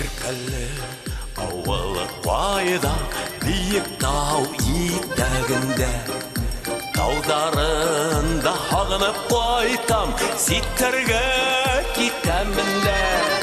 Бөркәле авылы кайда? Биек тау итәгендә. Таударында һагынып кайтам, Ситләргә китәмен дә.